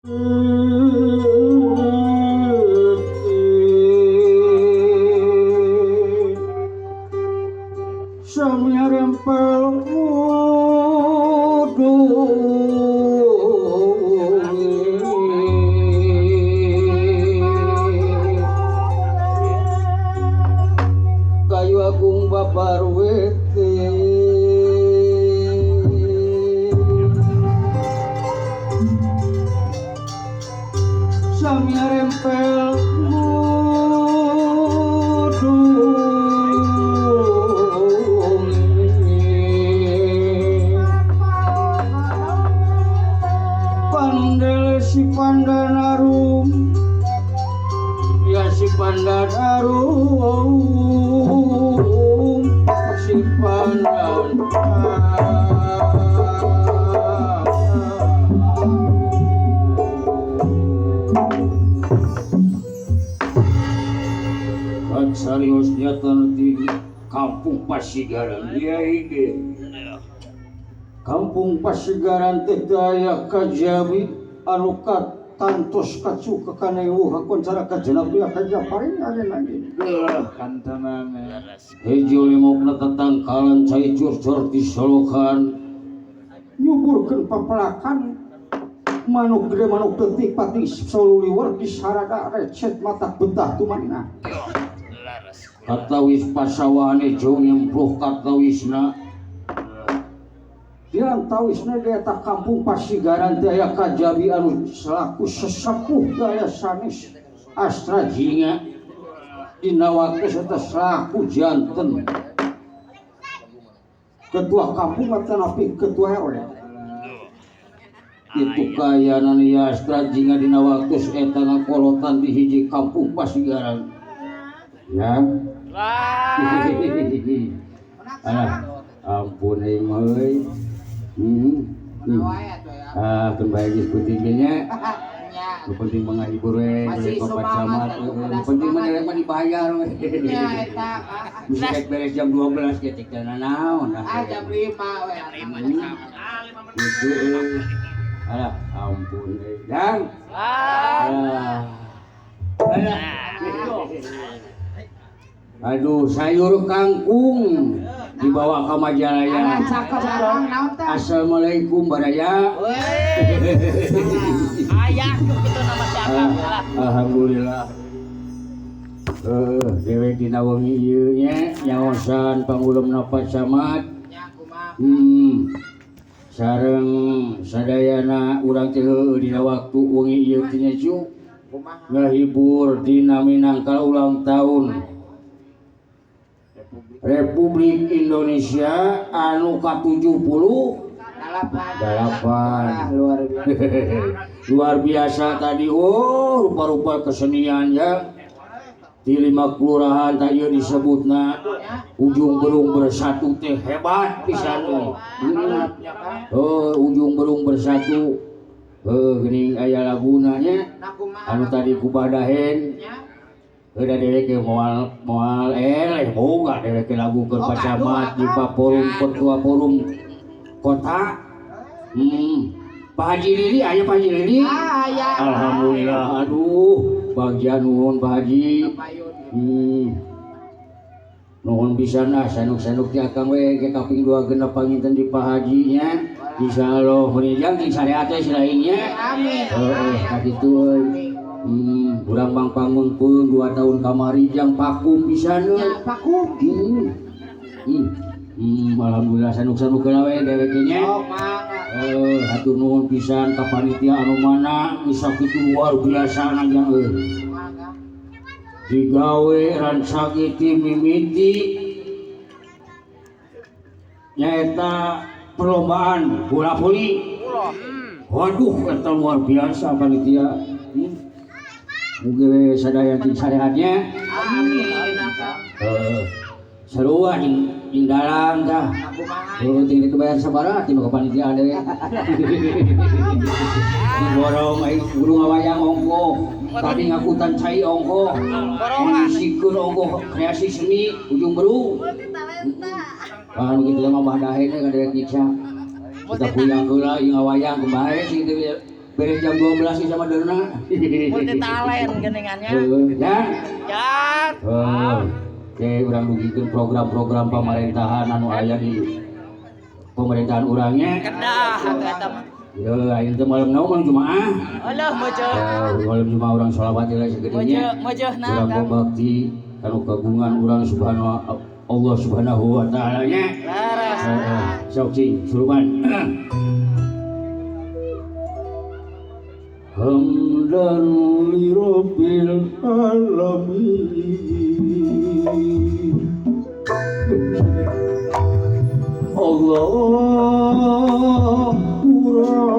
Samya rempel kayu agung babar wete samya rempel si Pandanarum ya si Pandanarum si Pandanarum kan serius nyata di kampung Pasigaran ya ini kampung Pasigaran teh daya kajabi anu katantos kacuka kanewuh hakoncara kajenap ya kajaparing agen-agen kantenan hejo limokna tetangkalan cai curcor di solokan nyuburkeun papelakan manuk gede manuk detik pati soluliwer di sarada recet mata betah tumanina katawis pasawane jong nyempluh katawisna diantawisna di eta kampung Pasigaran teh aya kajabi anu selaku sesepuh daya sanes Astra Jinga dina waktu eta selaku janten ketua kampung atanapi ketua RW itu kayanan ieu Astra Jinga dina waktu eta ngakolotan di hiji kampung Pasigaran ya alah ampun euy mah euy. Ah, keun bae geus penting ge nya. Nu penting mah ngahibur we, Bapak Camat. Nu penting mah mah dibayar we. Nya eta. Bisa beres jam 12 ge cek naon. Ah, jam 5 we. Gitu euy. Alah, ampun euy. Dang. Ah. Aduh, sayur kangkung dibawa ke Majalaya. Assalamualaikum baraya. Ayah gitu nama siapa? Alhamdulillah. Dewek dina wengi ieu nya nyaosan pangulemna Pak Camat. Sareng sadayana urang teh heueuh dina waktu wengi ieu teh nya cu. Ngahibur dina minangka ulang tahun Republik Indonesia anu ka-78 luar biasa. Luar biasa tadi oh rupa-rupa kesenian ya di 5 kelurahan tadi disebutna Ujung Berung Bersatu teh hebat pisan euy. Oh Ujung Berung Bersatu heuh geuning aya laguna nya anu tadi ku Badahen. Udah dewek moal moal eleh boga dewek lagu keur Pak Camat di Pak Forum Ketua Forum Kota. Pak Haji Lili aya Pak Haji Lili? Aya. Alhamdulillah aduh bagja nuhun Pak Haji. Nuhun pisan ah sanuk-sanuk ti akang we ge kaping 2 genep panginten di Pak Haji nya. Insyaallah mun jang cing sareat teh silain nya. Amin. Heeh ka kitu euy. Urang Mang Pangmengpeung 2 tahun kamari jang vakum pisan euy. Vakum. Alhamdulillah sanuk-sanuk heula we dewek nya. Oh, mangga. Hatur nuhun pisan ka panitia anu mana geus sakitu luar biasa jang euy. Digawe rancage ti mimiti nyaeta perlombaan bola voli. Waduh eta luar biasa panitia. Mugi we sadaya cing sarehatnya. Amin. Sarua jeung dalang tah. Heuh ting dibayar sabaraha ti ka panitia deui. Diborong aing guru ngawayang ongkoh. Tadi ngakutan cai ongkoh. Ngisikeun ongkoh kreasi seni Ujung Berung. Anu kitu mah badahe teh ka dewek nyiksa. Kita puyang heula ieu ngawayang kumaha sih kitu. Beres jam 12 sama Derna. Multi talent geningannya. Ya. Ya. Oke, urang dugikeun program-program pamerintahan anu aya di pemerintahan urangnya. Kedah atuh eta mah. Ya, ayeuna teh malam naon Jumaah. Alah mojo. Malam Jumaah urang sholawat heula sagedeunya. Mojo na. Urang bakti kanu kagungan urang subhanahu Allah subhanahu wa ta'ala nya. Laras. Sok cing surupan. Hamdan li rabbil alamin. Allah Rahman wa Rahim.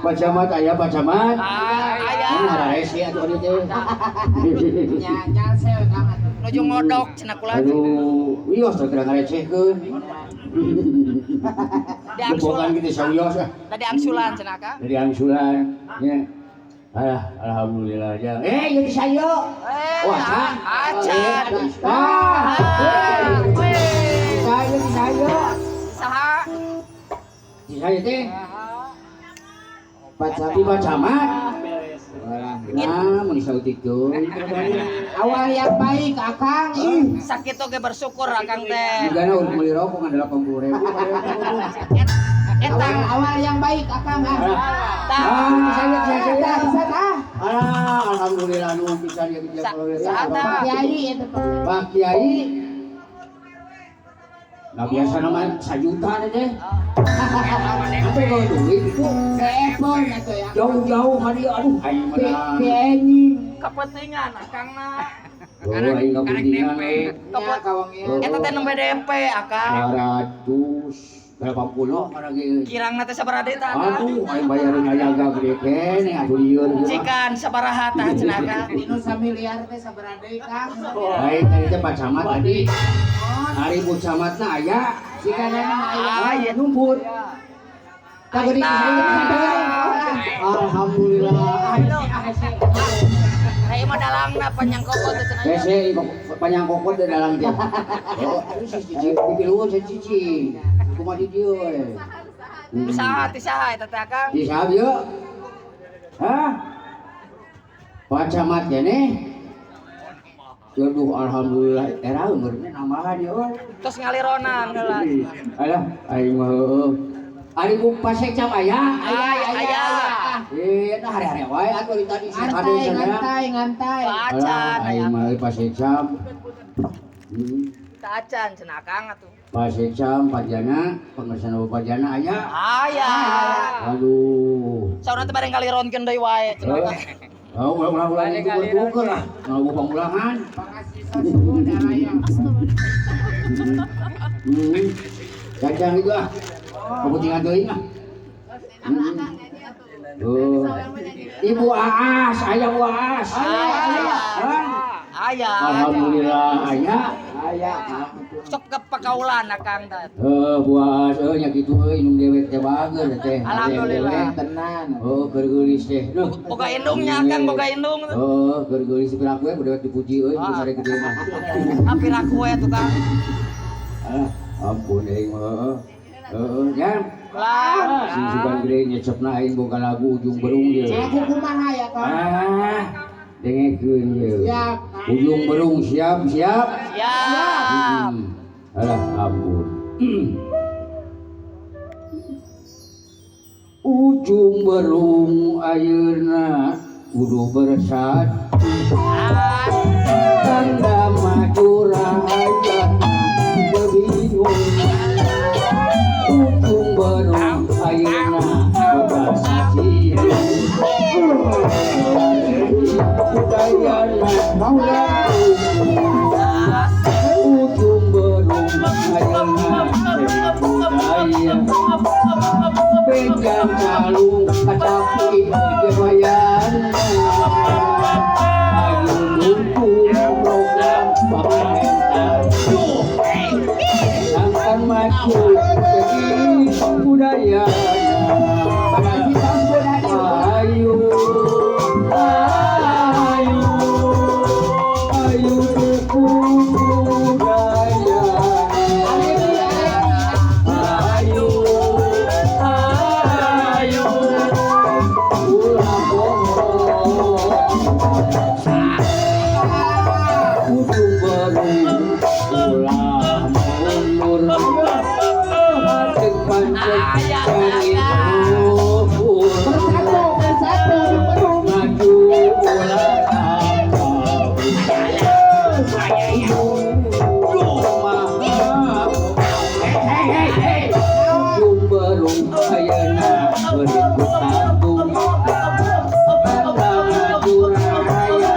Pak Camat aya Pak Camat. Aya. Ngaraes sih atuh ari teh. Nya nyalse we Kang atuh. Nuju ngodok cenah kula. Aduh, wios teh keur ngarecehkeun. Di angsulan kitu sawios ah. Tadi angsulan cenah Kang. Dari angsulan nya. Alah, alhamdulillah ya. Eh, ieu sayo. Wah, acan. Ah. Sayo sayo. Saha? Sayo teh. Pak Camat. Nah, mun disautikeun. Awal yang baik Akang. Sakit oge bersyukur Akang teh. Jigana urang meuli rokok ngan 80.000. Eta awal yang baik Akang ah. Ah, saya ah. Alah, alhamdulillah nuhun pisan ieu Pak Kiai eta Pak Kiai. Nah biasa nama 1 juta teh. Sampai kalau duit itu seepon atuh ya. Jauh-jauh kali aduh aing mah. Kepentingan Akang na. Oh, aing kepentingan. Eta teh nembe DP Akang. 280 kana ge. Kirangna teh sabaraha deui tah Akang? Aduh, aing bayarin ngajaga gede keneh atuh lieur. Cikan sabaraha tah cenah Akang? Dinu samiliar teh sabaraha deui Kang? Baik, tadi teh Pak Camat tadi. Ari Bu Camatna aya, Jika memang aya numput. Alhamdulillah. Ieu mah dalangna panjang kokot teh cenah. Hese panjang kokot teh dalang teh. Oh, si cici pipiluhun si cici. Kumaha di dieu we. Saha ti saha eta teh Akang? Di saha ieu? Hah? Pak Camat keneh? Aduh alhamdulillah era umurna nambahan ya euy. Tos ngalironan heula. Alah aing mah heueuh. Ari ku pasekcam aya? Aya aya. Eh, nah hari-hari wae atuh di tadi si kade Ngantai, sana. ngantai, ngantai. Acan Aing mah pasekcam. Acan cenah Akang atuh. Pasekcam Pajana, pangersana Pajana aya. Aya. Aduh. Saurna teh bade ngalironkeun deui wae cenah. Oh, ulah-ulah tuker-tuker lah. Ngawu pangulangan. Makasih sasuhun araya. Gancang itu ah. Kepentingan deui mah. Oh. Ibu Aas, aya Bu Aas. Aya. Aya. Alhamdulillah aya. Aya. Sok ke pakaulan Akang teh. Heuh, Bu Aas euy nya kitu euy indung dewek teh bager teh. Alhamdulillah. Tenan. Oh, keur geulis teh. Duh. Boga indungnya Akang, boga indung. Oh, keur geulis piraku we dewek dipuji euy ku sare gede mah. Ah piraku we tuh Kang. Ah, ampun aing mah. Heeh, nya. Lah. Sing sugan gede nyecepna aing boga lagu Ujung Berung ieu. Lagu kumaha ya Kang? Ah, dengekeun ieu. Siap. Ujung Berung siap, siap. Siap. Alah, ampun. Ujung Berung ayeuna kudu bersatu. Tanda maju rakyatna teu bingung. Ujung Berung ayeuna boga sajian. Budayana Ujung Berung ayeuna budaya. Pegang kalung kacapi kebayana. Ayo dukung program pemerintah. Akan maju seni budaya. Ayo, ayo, ayo dukung budaya. Ayo, ayo, ulah bohong. Ujung Berung ulah mundur. Hati pancet cari luhur. Bersatu, bersatu, Berung. Maju ulah kapal. Ujung Berung ayeuna berikut tanggung. Tanda maju rakyatna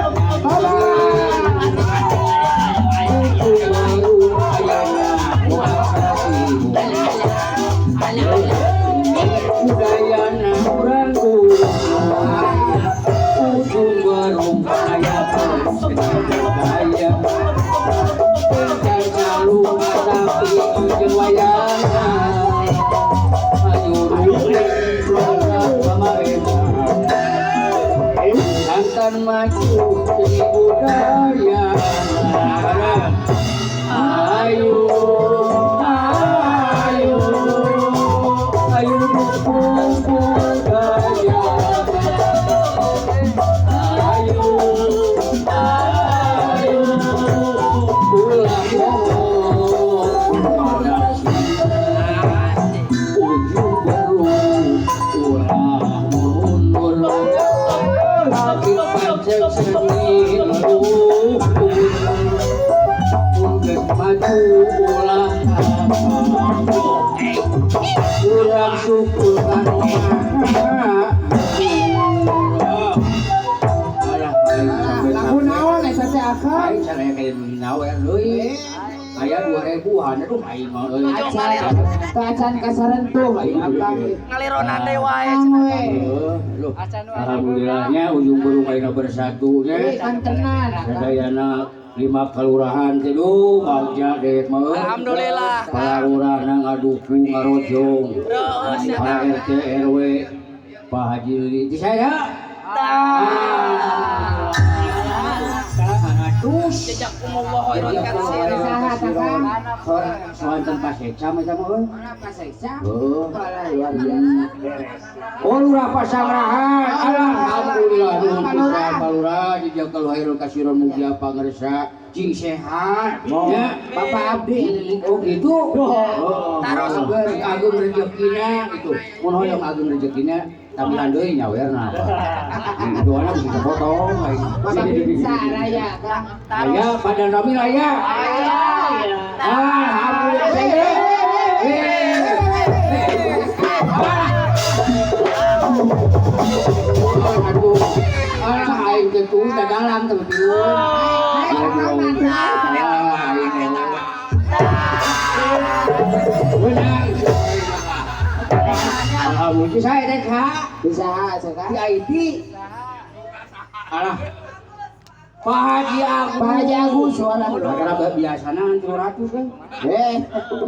Ujung Berung ayeuna boga kasih. Budayana urang Ujung Berung aya budaya. Pencang calung tapi jeung wayangna. Ayo dukung program pemerintah. Akan maju seni budaya. Ayo, ayo, ayo dukung budaya. Ayo, ayo, ulah bohong. Ujung Berung ulah mundur. Hati pancet seni leluhur. Geus maju ulah kapal. Urang syukur kanu maha. Alah, Lagu naon eta teh Akang? aing can aya kaya nu hinawer deui. Aya 2000-an aduh aing mah euy. Acan, acan kasarentuh aing Akang. Ngalironan deui wae Akang cenah. we. Loh, alhamdulillahnya Ujung Berung ayeuna bersatu nya. Euy kan tenan Akang. Sadayana 5 kelurahan teh duh bagja dewek mah euy. Alhamdulillah. Para lurahna ngadukung ngarojong. Terus ya Para Kang. RT RW Pak Haji Lili di saya. Tah. Atus. Jazakumullah khairan katsiran. Soanten paseca mah mah euy. Paseca. Oh, luar biasa. Oh, lurah Pasangrahan. Alhamdulillah nuhun pisan Pak Lurah jazakallahu khairan katsiran mugia pangersa cing sehat. Ya, Bapak Abdi. Oh gitu. Oh, Taros. Agung rezekina gitu. Mun hoyong agung rezekina tampilan deui nyawerna apa. Doana bisa potong aing. Bapak bisa raya Kang. Aya badan rami raya. Aya. Alhamdulillah. Aduh. Alah aing teh tuh dalang teh Alhamdulillah saya teh Kak. Bisa saya VIP. Alah. Pak Haji Agus. Pak Haji Agus suara. Karena biasana 300 kan.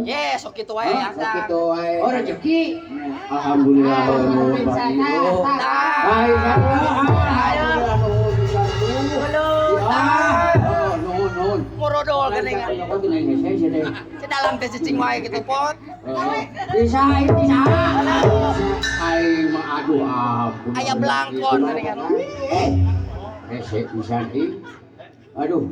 Ye, sok kitu wae ya, Sok kitu wae. Oh rezeki. Alhamdulillah. Baik, alhamdulillah. Nuhun, nuhun. Morodol geuningan. Cedalang teh cicing wae kitu pot. Bisa, bisa. Aing mah aduh ampun. Aya blangkon geuningan. Hese pisan ih. Aduh.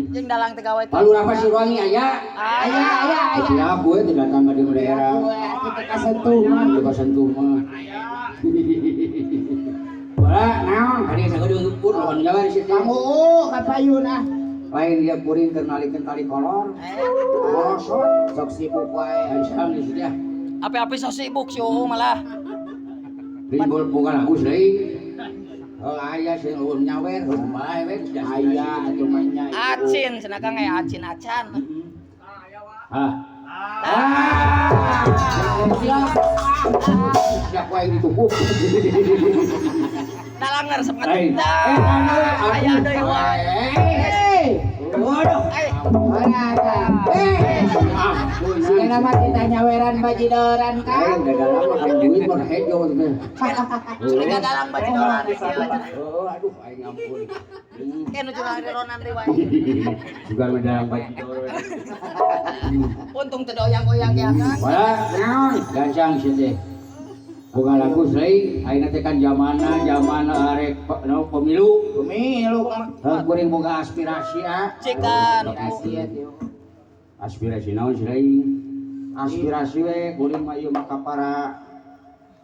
Jeung dalang teh gawe. Pak Lurah Pasirwangi aya? Aya, aya, aya. Siap gue teu datang ka dieu daerah. Kita kasentuh mah. Teu kasentuh mah. Wala naon kadi sagedeung pun lawan jawa di situ. Kamu kapayun ah. Lain dia kuring keur nalikeun tali kolor. Borosot sok sibuk wae. Islam di situ ya. Api-api sok sibuk sih malah. Rimbol bukan Agus deui. Oh aya sing eueuh nyawer bae we aya atuh mah nya. Acin cenah Kang aya acin acan. Ah. Siap wae dituku. Dalangar resep ngatuh. Aya deui wae. Waduh. Sigana mah tita nyaweran bajidoran Kang. Dalang mah duit mah hejo teh. Curiga dalang bajidoran Oh, aduh aing ampun. Ke nu jual ronan deui wae. Juga mah dalang bajidoran. Untung teu doyang-goyang ya Kang. Wala naon gancang sih teh. Boga lagu deui ayeuna teh kan zamanna zaman arek no pemilu. Pemilu Kang. Heuh kuring boga aspirasi ah. Cikan. Aspirasi naon sih lain? Aspirasi we kuring mah ieu mah ka para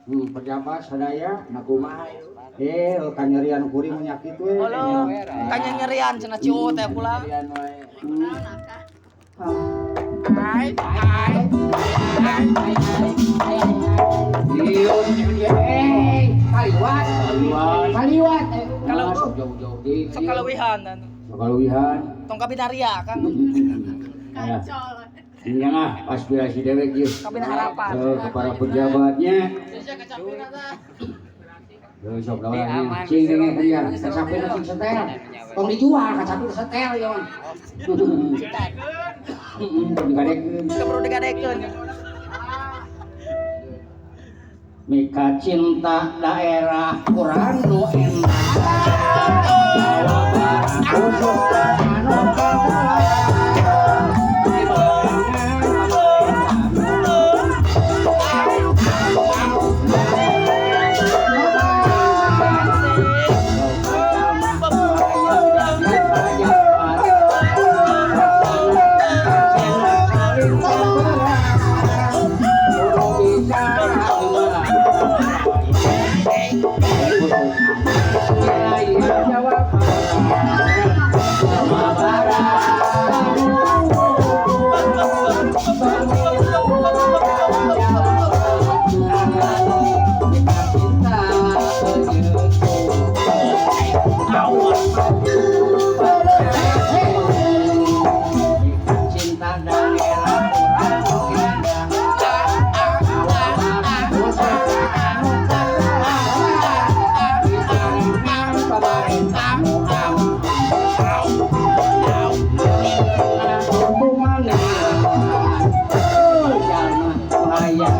pejabat sadaya na kumaha kanyerian kuring mah nyakitu we. Halo, kanyerian cenah ciu teh kula. Ai ai ai ai ai. Kaliwat. Kaliwat. Kalau jauh-jauh di. Sok kaluwihan. Sok kaluwihan. Tong kabinaria Kang. Kacol. Ini lah aspirasi dewek ieu. Kabina harapan. Ke para pejabatnya. Sok dawan cing dengekeun ya, kacapeuna cing setel. Tong dijual kacapeuna setel ieu mah. Digadekeun. Keburu digadekeun. Mika cinta daerah kurang nu enak. Khusus anu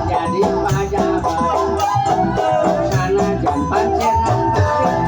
jadi pajabat sana jampan cenah.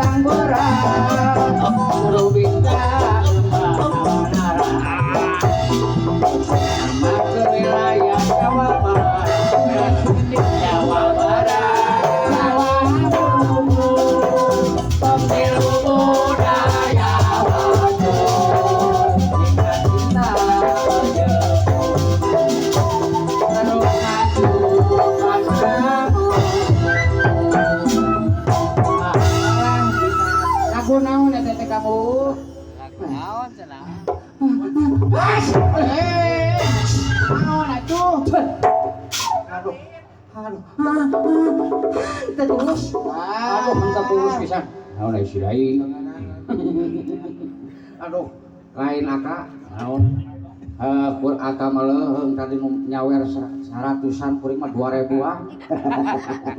Naon cenah? Eh, naon atuh? Aduh. Aduh. Terus. Aduh, henteu tulus pisan. Naon ai sirai? Aduh, lain aka naon? Kur aka mah leuheung tadi nu nyawer 100-an kuring mah 2000-an.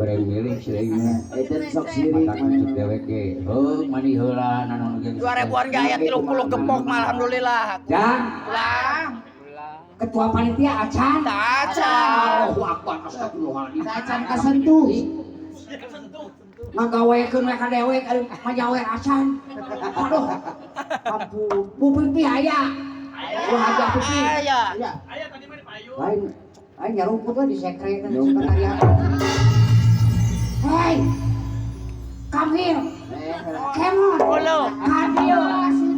Bareng milih sirai mah. Eta sok sirik Matak cek dewek ge. Heuh, mani heula naon ge. 2000-an ge aya 30 gepok mah alhamdulillah. Jang, Ulah. ketua panitia acan. Tah acan. Allahu akbar, astagfirullahaladzim. Acan kasentuh. Ngagawekeun we ka dewek ari manyawer acan. Aduh. Ampun, Bu Pipi aya. Bu Hajah Pipi. Aya. Iya. Lain lain nyarumput we di sekre kan sekretariat. Hey. Come here. Come on. Ulo. Come here.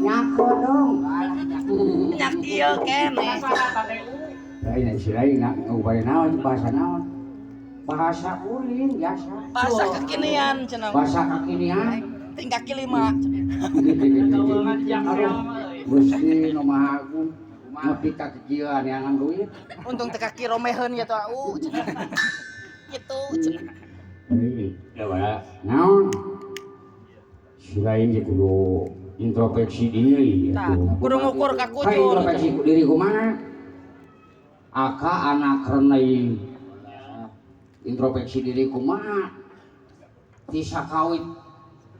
Nyakodong. Nyak ieu keneh. Lain si lain nak ngubah naon bahasa naon. Bahasa kuring biasa. Bahasa kekinian cenah. Bahasa kekinian. Tingkah kaki lima. Aduh, Gusti nu Maha Agung nepi ka kikieuan neangan duit. Untung teu kaki romeheun ya tuh au cenah. Gitu cenah. Heuh, da wala. Naon? Si lain ge kudu introspeksi diri Tah, atuh. kudu ngukur ka Ka kujur. introspeksi diri kumaha? Aka anak renai introspeksi diri kumaha? Ti sakawit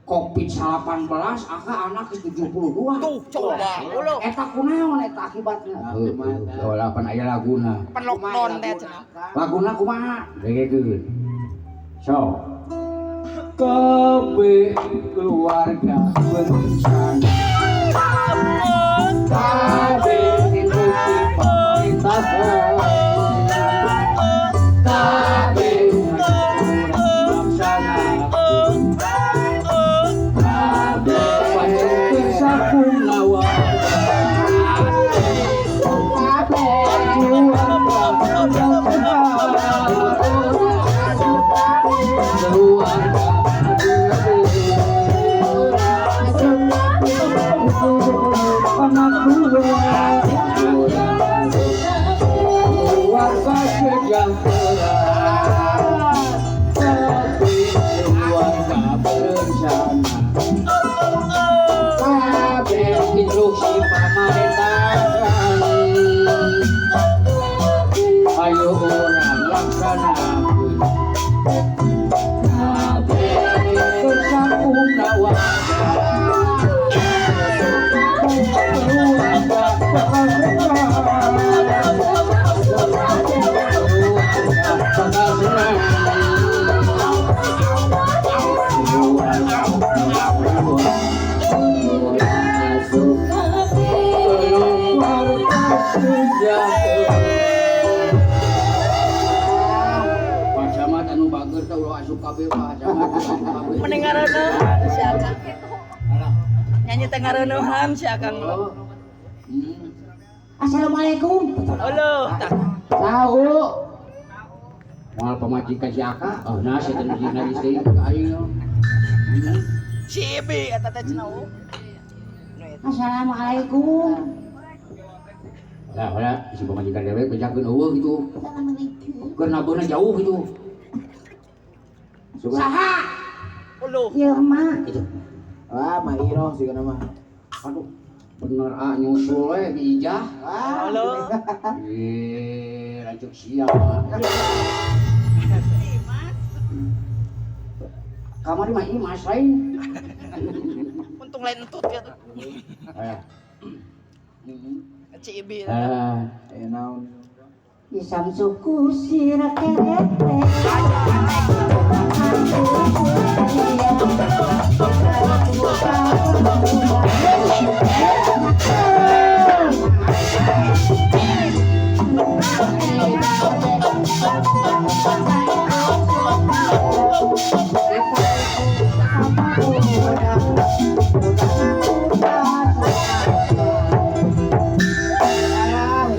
Covid-19 aka anak geus 72. Tuh coba. Ulo. Eta kunaon eta akibatna? Heuh, pan aya laguna. Pan lockdown teh cenah. Laguna kumaha? Dengekeun. So. Kabeh keluarga berencana. Kabeh instruksi pemerintah. Kabeh laksana. Kabeh pacungkeun sakunawa. Keluarga sejahtera, tapi keluarga berencana. Kabeh instruksi pemerintah. Ayo orang laksanakeun. Kabeh kersakunawa. Keluarga bakal senang. Keluarga bakal senang. Keluarga sejahtera. Pak Camat anu bager teh ulah asup kabeh Pak Camat asup kabeh. Mending ngareuneuhan si Akang. Alah. Nyanyi teh ngareuneuhan si Akang. Oh. Hmm. Assalamualaikum. Ulo, tah. Tahu. Moal pamajikan si Aka, oh nah si teh najis deui ka aing. Hmm. Si Ibi eta teh cenah. Nu eta. Assalamualaikum. Lah, lah, si pamajikan dewek bejakeun eueuh gitu. Keur nabeuna jauh gitu. Saha? Ulo. Ieu mah. Gitu. Wah, Mak Iroh sih mah. Aduh, bener ah nyusul we di Ijah. Wah. Ulo. Eh, lanjut siang. Kamari mah Imas lain. Untung lain entut ya tuh. Eh. Ci Ibi. Eh, Eh naon? Isam suku sira kerete.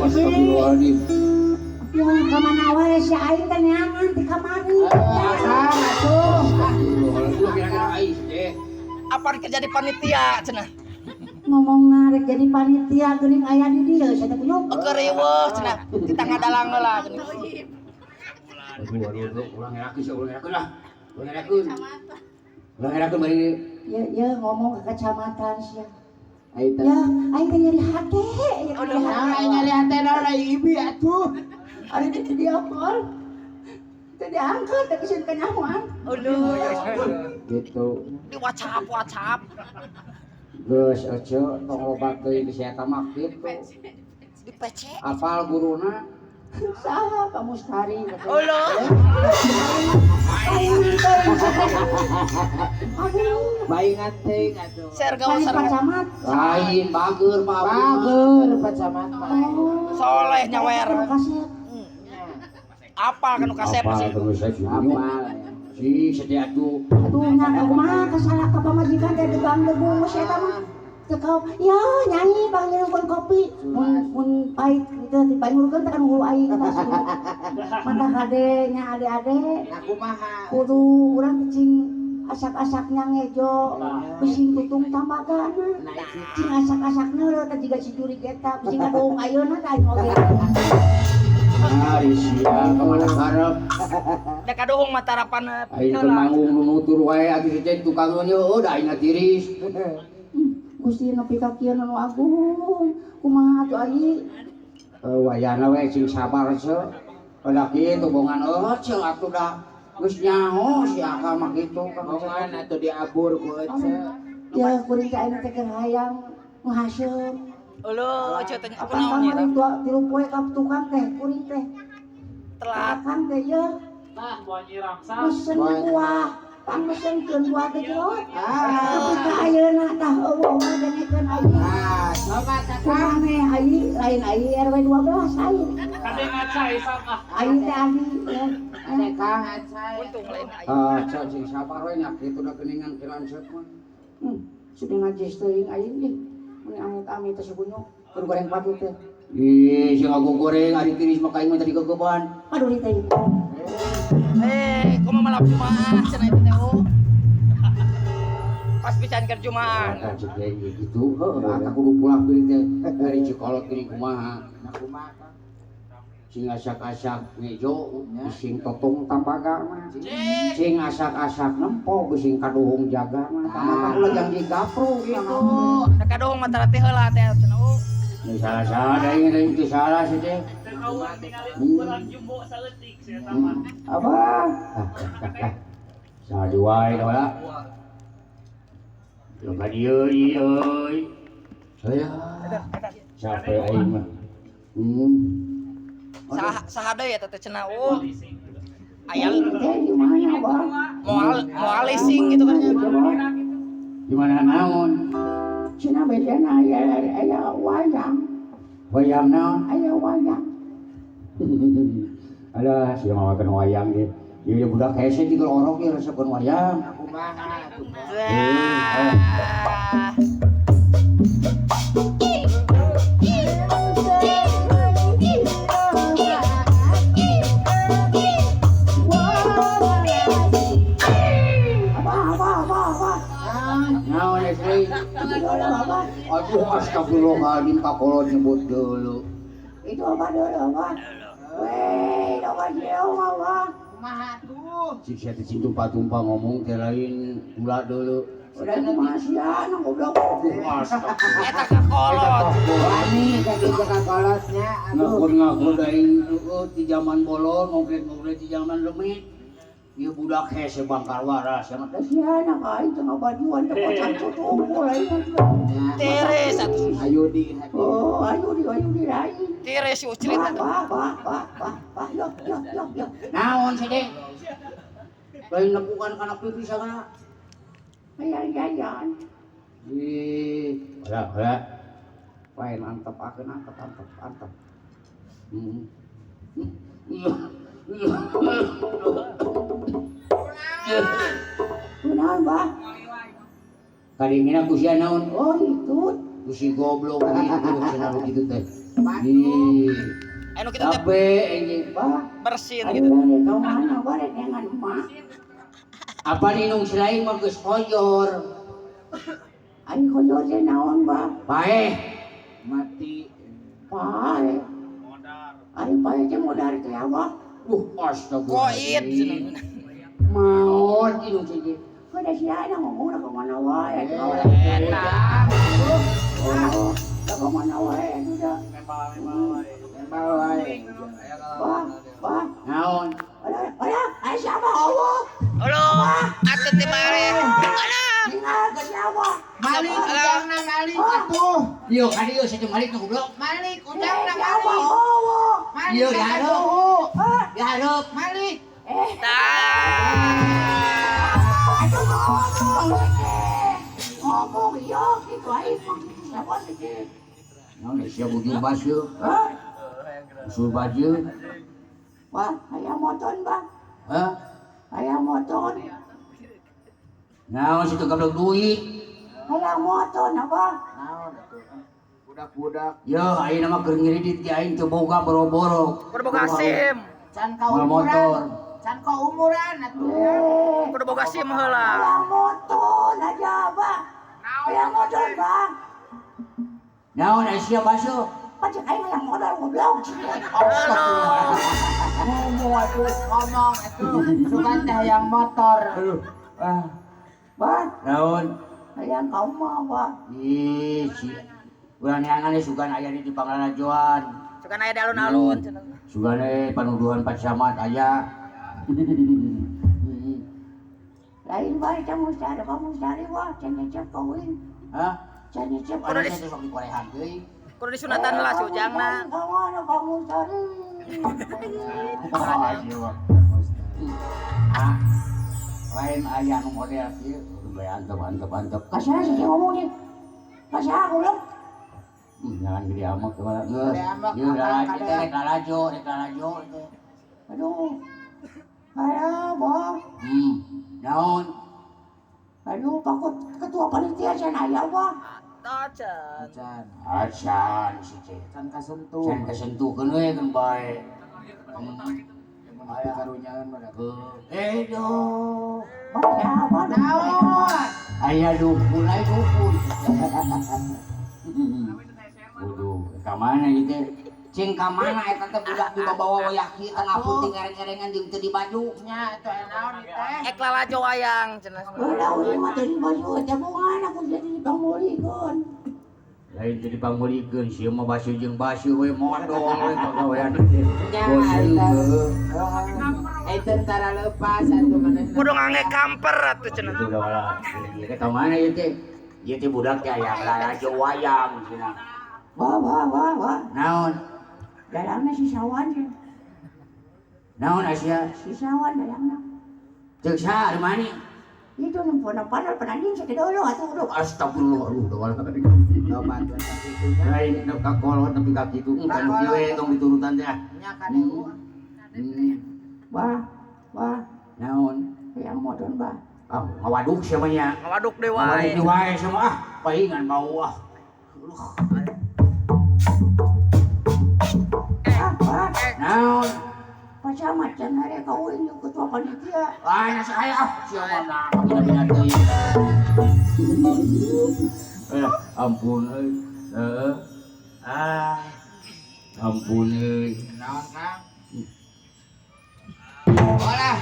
Astagfirullahaladzim. Yung kamana wae si aing teh neangan ti kamari. Astagfirullahaladzim. Kira-kira aing teh. Apa kerja di panitia cenah. Ngomong rek jadi panitia geuning aya di dieu sia teh kunyuk. Keur riweuh cenah di tangga dalang heula geuning. Aduh aduh aduh ulah ngerakeun sia ulah ngerakeun lah. Ulah ngerakeun. Ulah ngerakeun bari Ya ya ngomong ke kecamatan sia. Ai teh. Ya aing teh nyeri hate. Aduh. Nah, aing nyari hate naon ai ibi atuh. Ari teh diapal. Teh diangkat teh kisieun kanyahoan. Aduh. Gitu. Di WhatsApp WhatsApp. Geus ece tong loba teuing si eta mah kitu. Di PC. Apal guruna Saha Pak Mustari katanya. Aduh. Aing teh. Aduh. Baingat teuing atuh. Share gawe Lain share. Pak Camat. lain bager Pak Abdi mah. Bager Pak Camat mah. Oh. Soleh nyawer. Terima kasih. Apal kan nu kasep Apal sih. kan nu kasep. Apal. Si sedia atuh. Aduh nya kumaha kasalah ka pamajikan teh degang-degung geus eta mah. Teu kau, ya nyanyi panggilkeun kopi. Mun mun pahit kitu dipanyurkeun teh kan hulu aing tah. Mata kade nya ade-ade. Nah kumaha? Kudu urang cing asak-asaknya ngejo, bising tutung tambagana. Nah itu. Cing asak-asak neuleuh teh jiga si jurig eta, bising ngadoung ayeuna teh aing oge. Ari sia ka mana karep. Da kaduhung mah tarapan Aing keur manggung nu nutur wae atuh si teh tukangeun heueuh da aing tiris. Gusti nepi ka kieu nu agung. Kumaha atuh ai? Wayahna we cing sabar ce. Pada kitu bongan eueuh atuh da geus nyaho si akal mah kitu ka Bongan atuh diabur ku ece. Ya kuring teh ayeuna teh keur hayang nu haseup. Uluh, ece teh Apan kunaon ieu kamari dua tilu poe ka tukang teh kuring teh. Telat. Akang teh ye. Tah, buah nyiramsa. Mesen buah, pangmesenkeun buah teh jerot. Ah. Tapi ka ayeuna tah eueuh ngadengekeun aing. Ah, coba tah Kumaha meh ai lain ai RW 12 ai. Kade ngacai sama. Ai teh adi ya. Ade Kang acai. Untung lain aing. Ah, cing sabar we nya kitu da geuningan kilanseut mah. Sudah najis teuing aing ih. Mun amit-amit teh sakunyuk keur goreng patut teh. Ih, sing ngagogoreng ari tiris mah ka aing mah tadi gegeban. Aduh teh. Eh, kumaha malam Jumaah cenah itu teh. Pas pisan keur Jumaah. Kan cek gitu, heuh atuh kudu pulang deui teh. Dari Cikolot geuning kumaha. Nah kumaha Kang? Sing asak-asak ngejo, sing totong tambaga mah. Sing asak-asak nempo, sing kaduhung jaga mah. Tah ulah janji gapro Gitu. Da kaduhung mah tara teh heula teh cenah. Ini salah-salah, da ini teu salah sih teh. Teu kawan ningali ukuran jumbo saeutik sia eta mah. Apa? Salah wae da wala. Lu ka dieu ieu euy. Saya capek aing mah. Saha saha deui eta teh cenah. Oh. Aya Teh di mana, Bang? moal moal leasing gitu kan. Di mana naon? Cenah bejana aya aya wayang, Wayang naon? aya wayang. Alah, sia mawakeun wayang ge. Ieu budak hese tinggal orok ieu resepeun wayang. Nah kumaha atuh. Wah. Apa apa apa apa. Naon Esri? Itu apa? Aduh astagfirullahaladzim kakolot nyebut dulu. Itu apa dulu apa? Weh, apa jauh apa? Kumaha atuh? Cik sia teh cing tumpah-tumpah ngomong teh lain gula dulu. Udah kumaha sia nu goblok. Aduh astagfirullah. Eta kakolot. Wani ka kitu ka kolotnya aduh. Ngakur-ngakur aing heueuh ti zaman bolon ngogret-ngogret ti zaman lemit. Ieu budak hese bangkar waras ya mah. Sia anak aing teu ngabajuan teh kocak cucungkul aing. Tiris atuh. Ayo di hati. Oh, ayo di lain. Tiris si ucrit Bah, atuh. bah, bah, bah, bah, bah, yo, yo, yo, yo. Naon sih teh? Lain nepukan kana pipi sagala. Ayan, ayan. Ih, wala wala. Wae mantep akeun antep antep antep. Kunaon, bah? Kadingina ku sia naon? Oh, itu. Ku si goblok gitu cenah kitu teh. Ih, Anu kitu teh capek anjing, Pak. bersin Ayo, gitu. kau mana, bah, dengan emak. Apa ninung selain mah geus hojor. Ari koyor teh naon, Bah? Paeh. Mati. Paeh. Ari paeh teh modar teh apa? Astagfirullah. Koit. Maot ieu teh. Kada sia na ngomong ka mana wae. Eta. Oh, ka mana wae atuh da. Tembal wae. Bah, bah. Naon? Alah, alah, ai siapa Allah? Aduh, atuh teh bare. Alah. Tinggal ke siapa? Malik ujangna malik atuh. Ieu ka dieu sia malik nu goblok. Malik ujangna Siapa malik. Allah? Malik Ieu dihareup. Hah? Dihareup. Malik. Tah. Aduh, ngomong. Ngomong iya gitu aing mah gitu siapa sih? Naon sia bujur baseuh. Hah? Usul baju. Wah, hayang moton, Bah. Hah? Hayang moton. Naon situ goblok duit. Hayang moton apa? Naon atuh? Budak-budak Yo, ayeuna mah keur ngiridit ge aing teu boga boro-boro. Kudu boga SIM. can ka Moal motor. umuran. Can ka umuran atuh. Kudu boga SIM heula. Hayang moton aja, Bah. Hayang moton, Bah. Naon ai sia baseuh? Pacek aing hayang modal goblok. Aduh. Ngomong atuh, ngomong atuh. Sugan teh hayang motor. Aduh. Ah, Bah, naon? hayang kaum mah, Bah. Ih, si urang neangan sugan aya di Panglalajoan. Sugan aya di alun-alun cenah. Sugan panuduhan Pak Camat aya. Lain bae can mustari, Bah mustari wah, can nyecep kawin. Hah? Can nyecep. Kudu di sok dikorehan deui. Kudu disunatan lah si ujangna. Kawan, Pak mustari. Ah, lain aya nu model kieu, bae antep antep antep. Kasih sih ngomong nih. Kasih goblok. Jangan gede amat kemana geus. Gede amat, Ieu lalajo kadang. teh rek lalajo, rek lalajo teh. Aduh. Aduh, Bah. Naon? Aduh, pakut ketua panitia can aya, Bah. Acan. Can. Acan si teh. Can kasentuh. Can kasentuhkeun we keun bae. Aya karunyaeun mah da. Eh doh. Bah, siapa? Naon? Aya dukun, aya dukun. Waduh, ka mana ieu teh? Cing ka mana eta teh budak dibawa wayah kieu tengah peuting ereng-erengan jeung teu di baju. Nya atuh naon ieu teh? Ek lalajo wayang cenah. Ulah ulah mah teu di baju teh bungan aku jadi dipangmulikeun. Lain teu dipangmulikeun sia mah basuh jeung basuh we modol we pagawean teh. Nya Bosieun. Ai tentara lepas atuh manehna. Kudu ngangge kamper atuh cenah. Itu udah lah. Ieu teh ka mana ieu teh? Ieu teh budak teh aya lalajo wayang cenah. Wah, wah, wah, wah. Naon? Dalangna si Sawan sih. Naon Asia? Si Sawan dalangna. Ceuk saha ari mani? Itu nempona padahal penanding sakit dulu atuh udah. Astagfirullah, aduh udah wala. Loba atuh sakitu nya. Lain ka kolot nepi ka kitu, kan kieu we tong diturutan teh. Nya kadeu. Bah, bah, Naon? hayang moton, Bah. Ah, ngawaduk sia mah nya. Ngawaduk deui wae. Ngawaduk deui wae sia mah ah, paingan bau ah. Ah, bah. Naon? Pak Camat can hari kawin jeung ketua panitia. Ah, nya saya ah, sia mah nah, bina-bina teuing. Ampun euy. Heeh. Ah. Ampun euy. Naon Kang? Olah.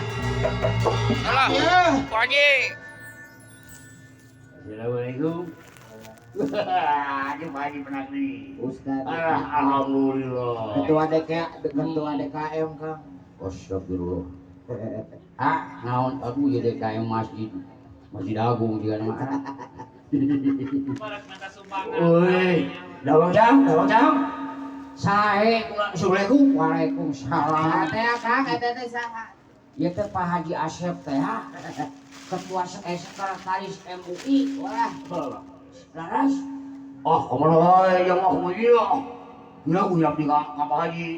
Alah. Ku Haji. Assalamualaikum. Ini Pak Haji Penagri. Ustaz. Ah, alhamdulillah. Ketua DK, ketua DKM Kang. Astagfirullah. Ah, naon aduh ya DKM masjid. Masjid Agung juga nama. Barak minta sumbangan. Oi, dawang jang, dawang jang. Sae, Assalamualaikum. Waalaikumsalam. Teh Kang, eta teh saha? Ieu teh Pak Haji Asep teh ha. Ketua Sekretaris MUI. Wah, Laras. Ah, kumaha wae yang aku ieu. Gila uyak di ka Pak Haji.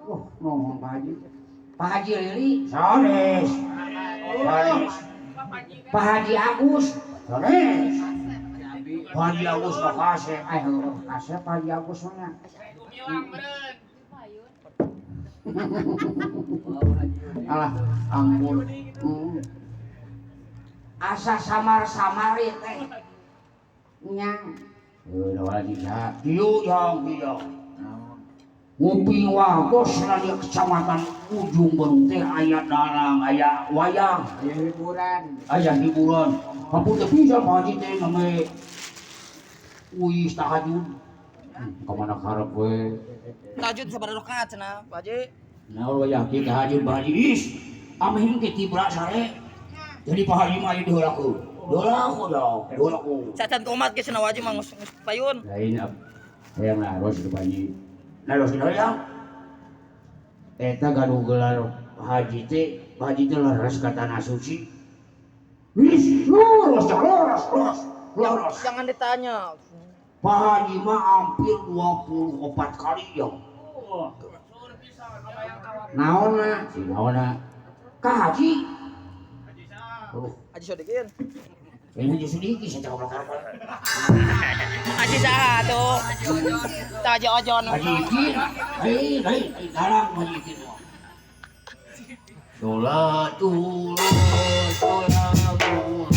Wah, ngomong Pak Haji. Pak Haji Lili, sanes. Sanes. Pak Haji Agus, sanes. Pak Haji Agus mah kasep. Eh, kasep Pak Haji Agus mah. Alah, ampun. Asa samar-samar ieu teh. Nya. Heuh haji saha? Kieu jang kieu. Nguping wartos di kecamatan Ujung Berung teh aya dalang, aya wayang, Aya hiburan. Aya hiburan. Hampur teh bisa Pak Haji teh name uis tahajud. Kamana karep we. Tahajud sabaraha rakaat cenah, Pak Haji? Nah, wayah kieu tahajud Pak Haji is. Ameh teh tibra sare. Jadi Pak Haji mah ieu diheulakeun. Diheulakeun dong, diheulakeun. Cacan kumat ge cenah wajib mah geus geus payun. Lain hayang naros itu Pak Haji. Naros itu hayang. Eta gaduh gelar haji teh, Pak Haji teh leres ka tanah suci. Wis, leres, leres, leres, leres. Jangan ditanya. Pak Haji mah hampir 24 kali ya. Naonna? Si naonna? Ka haji. Oh, Haji Sodikin. ini Haji Sodikin saya cakap belakang. Haji saha tuh? Tah Haji Ojon. Haji Ikin, lain, lain, dalang Haji Ikin. Sholatullah, sholatullah,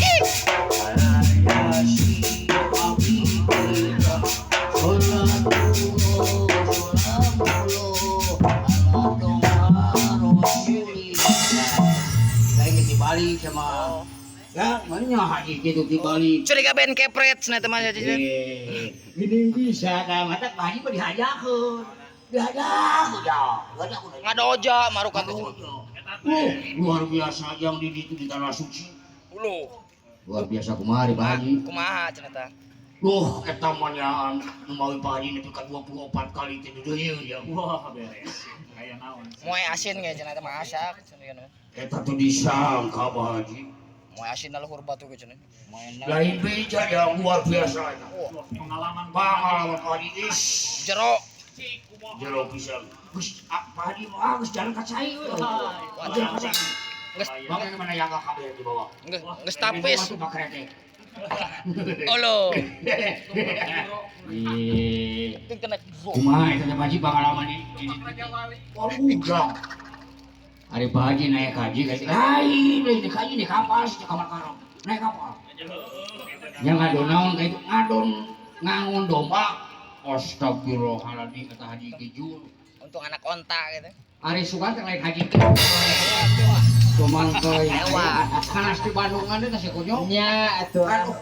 ala yasin habibillah. Sholatullah, sholatullah, ala toha rasulillah. Saya ke Bali sama ya, mana haji gitu di Bali. Curiga band kepret cenah teh mah Haji. Gini bisa, nah mata Pak Haji mah dihajakeun. Dihajakeun ya, dihajakeun. Ngadoja marukan teh. Luar biasa yang di ditu di tanah suci. Uluh. Luar biasa kumaha di Pak Haji. Kumaha cenah tah? Loh, eta mah nyaan nu mawi Pak Haji nepi ka 24 kali teh di ya. Wah, beres. Kayak naon. Moe asin ge cenah teh mah asak cenah. Eta tuh disangka Pak Haji. Moe asin luhur batu ge cenah. Moe Lain beja yang luar biasa. Wah, pengalaman Pengalaman Pak Haji is jero. Jero pisan. Geus Pak Haji mah geus jalan ka cai we. Jalan ka cai. Geus Makanya mana yang kabeh di bawah. geus geus tapis. Masuk ka kereta. Olo. Ih, Ting kena. kumaha eta teh Pak Haji pengalaman ini? Waduh, jang. Ari Pak Haji naik haji ka lain, lain naik haji naik kapal sih kamar karong. Naik kapal. Yang ngadon naon ka itu ngadon ngangon domba. Astagfirullahaladzim kata Haji Kijul. Untung anak onta gitu. Ari sugan teh lain haji teh. Cuman teh kanas di Bandungan teh si kunyuk. Nya atuh. Aduh.